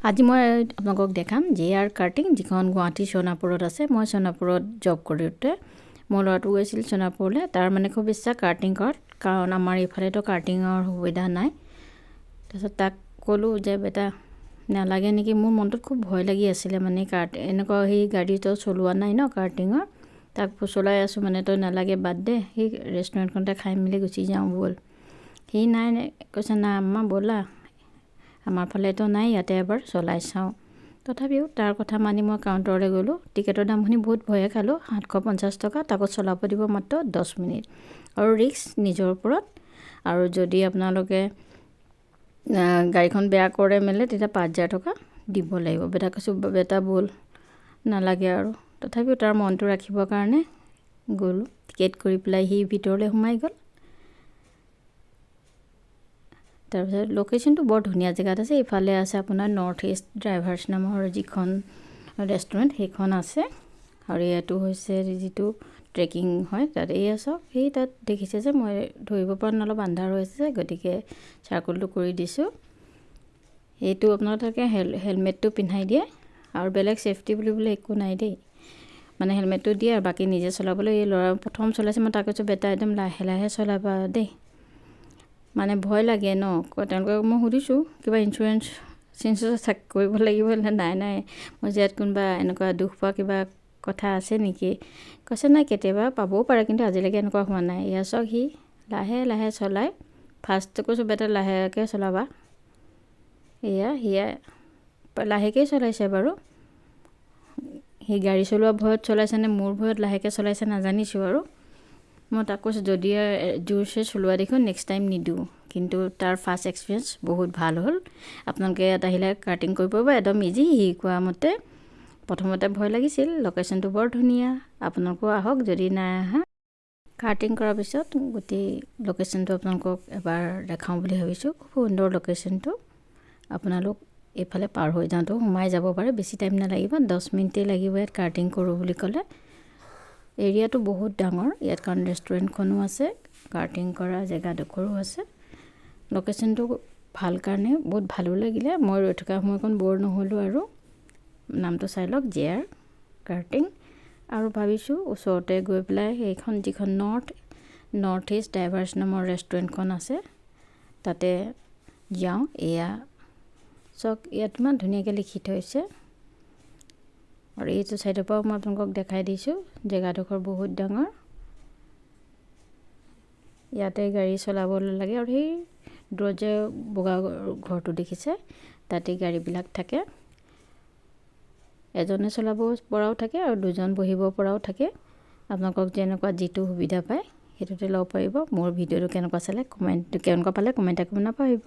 আজি মই আপোনালোকক দেখাম জে আৰ কাৰ্টিং, যিখন গুৱাহাটী সোণাপুৰত আছে। মই সোণাপুৰত জব কৰোঁতে মোৰ ল'ৰাটো গৈছিল সোণাপুৰলৈ। তাৰ মানে খুব ইচ্ছা কাৰ্টিং কৰাত, কাৰণ আমাৰ এইফালেতো কাৰ্টিঙৰ সুবিধা নাই। তাৰপিছত তাক ক'লোঁ যে বেটা, নালাগে নেকি? মোৰ মনটোত খুব ভয় লাগি আছিলে, মানে কাৰ্ট এনেকুৱা সেই গাড়ীটো চলোৱা নাই ন কাৰ্টিঙৰ। তাক ফুচলাই আছোঁ, মানে তই নালাগে, বাদ দে, সেই ৰেষ্টুৰেণ্টখনতে খাই মেলি গুচি যাওঁ ব'ল। সি নাই নাই কৈছে, না আম্মা, ব'লা, আমাৰ ফালেতো নাই, ইয়াতে এবাৰ চলাই চাওঁ। তথাপিও তাৰ কথা মানি মই কাউণ্টাৰলৈ গ'লোঁ। টিকেটৰ দাম শুনি বহুত ভয়ে খালোঁ, 750 টকা, তাকো চলাব দিব মাত্ৰ 10 মিনিট আৰু ৰিস্ক নিজৰ ওপৰত। আৰু যদি আপোনালোকে গাড়ীখন বেয়া কৰে মেলে, তেতিয়া 5000 টকা দিব লাগিব। বেটাক কৈছোঁ, বেটা ব'ল, নালাগে আৰু। তথাপিও তাৰ মনটো ৰাখিবৰ কাৰণে গ'লোঁ। টিকেট কৰি পেলাই সি ভিতৰলৈ সোমাই গ'ল। তাৰপিছত লোকেশ্যনটো বৰ ধুনীয়া জেগাত আছে। ইফালে আছে আপোনাৰ নৰ্থ ইষ্ট ড্ৰাইভাৰ্ছ নামৰ যিখন ৰেষ্টুৰেণ্ট, সেইখন আছে। আৰু ইয়াতো হৈছে যিটো ট্ৰেকিং হয় তাত। এয়া চাওক, সেই তাত দেখিছে যে মই ধৰিব পৰা নাই, অলপ আন্ধাৰ হৈ আছে, গতিকে চাৰ্কলটো কৰি দিছোঁ। এইটো আপোনালোকে হেলমেটটো পিন্ধাই দিয়ে আৰু বেলেগ ছেফটি বুলিবলৈ একো নাই দেই। মানে হেলমেটটো দিয়ে আৰু বাকী নিজে চলাবলৈ। এই ল'ৰা প্ৰথম চলাইছে। মই তাক কৈছোঁ, বেটা, একদম লাহে লাহে চলাবা দেই। মানে ভয় লাগে ন। তেওঁলোকক মই সুধিছোঁ, কিবা ইঞ্চুৰেঞ্চ চিঞ্চুৰেঞ্চ কৰিব লাগিব নে নাই? নাই, মই যে ইয়াত কোনোবা এনেকুৱা দুখ পোৱা কিবা কথা আছে নেকি? কৈছে, নাই, কেতিয়াবা পাবও পাৰে, কিন্তু আজিলৈকে এনেকুৱা হোৱা নাই। এয়া চাওক, সি লাহে লাহে চলাই। ফাৰ্ষ্ট কৈছোঁ, বেটা, লাহেকৈ চলাবা। এয়া সিয়া লাহেকৈয়ে চলাইছে বাৰু। সি গাড়ী চলোৱা ভয়ত চলাইছে নে মোৰ ভয়ত লাহেকৈ চলাইছে নাজানিছোঁ আৰু। মই তাক কৈছোঁ, যদি জোৰছে চলোৱা দেখোঁ, নেক্সট টাইম নিদিওঁ। কিন্তু তাৰ ফাৰ্ষ্ট এক্সপিৰিয়েঞ্চ বহুত ভাল হ'ল। আপোনালোকে ইয়াত আহিলে কাৰ্টিং কৰিব পাৰিব, একদম ইজি। সি কোৱা মতে প্ৰথমতে ভয় লাগিছিল। লোকেশ্যনটো বৰ ধুনীয়া, আপোনালোকো আহক যদি নাই অহা। কাৰ্টিং কৰাৰ পিছত গোটেই লোকেশ্যনটো আপোনালোকক এবাৰ দেখাওঁ বুলি ভাবিছোঁ। খুব সুন্দৰ লোকেশ্যনটো। আপোনালোক এইফালে পাৰ হৈ যাওঁতেও সোমাই যাব পাৰে, বেছি টাইম নালাগিব, 10 মিনিটেই লাগিব ইয়াত কাৰ্টিং কৰোঁ বুলি ক'লে। এৰিয়াটো বহুত ডাঙৰ ইয়াত, কাৰণ ৰেষ্টুৰেণ্টখনো আছে, কাৰ্টিং কৰা জেগাডোখৰো আছে। লোকেশ্যনটো ভাল কাৰণে বহুত ভালো লাগিলে। মই ৰৈ থকা সময়কণ ব'ৰ নহ'লোঁ। আৰু নামটো চাই লওক, জে আৰ কাৰ্টিং। আৰু ভাবিছোঁ ওচৰতে গৈ পেলাই সেইখন যিখন নৰ্থ ইষ্ট ড্ৰাইভাৰ্ছ নামৰ ৰেষ্টুৰেণ্টখন আছে, তাতে যাওঁ। এয়া চাওক, ইয়াত ইমান ধুনীয়াকৈ লিখি থৈছে। আৰু এইটো ছাইডৰ পৰাও মই আপোনালোকক দেখাই দিছোঁ। জেগাডোখৰ বহুত ডাঙৰ। ইয়াতে গাড়ী চলাবলৈ লাগে। আৰু সেই দূৰত যে বগা ঘৰটো দেখিছে, তাতে গাড়ীবিলাক থাকে। এজনে চলাব পৰাও থাকে আৰু দুজন বহিব পৰাও থাকে। আপোনালোকক যেনেকুৱা যিটো সুবিধা পায়, সেইটোতে ল'ব পাৰিব। মোৰ ভিডিঅ'টো কেনেকুৱা চালে কমেণ্ট, কেনেকুৱা পালে কমেণ্ট কৰিব নাপাহৰিব।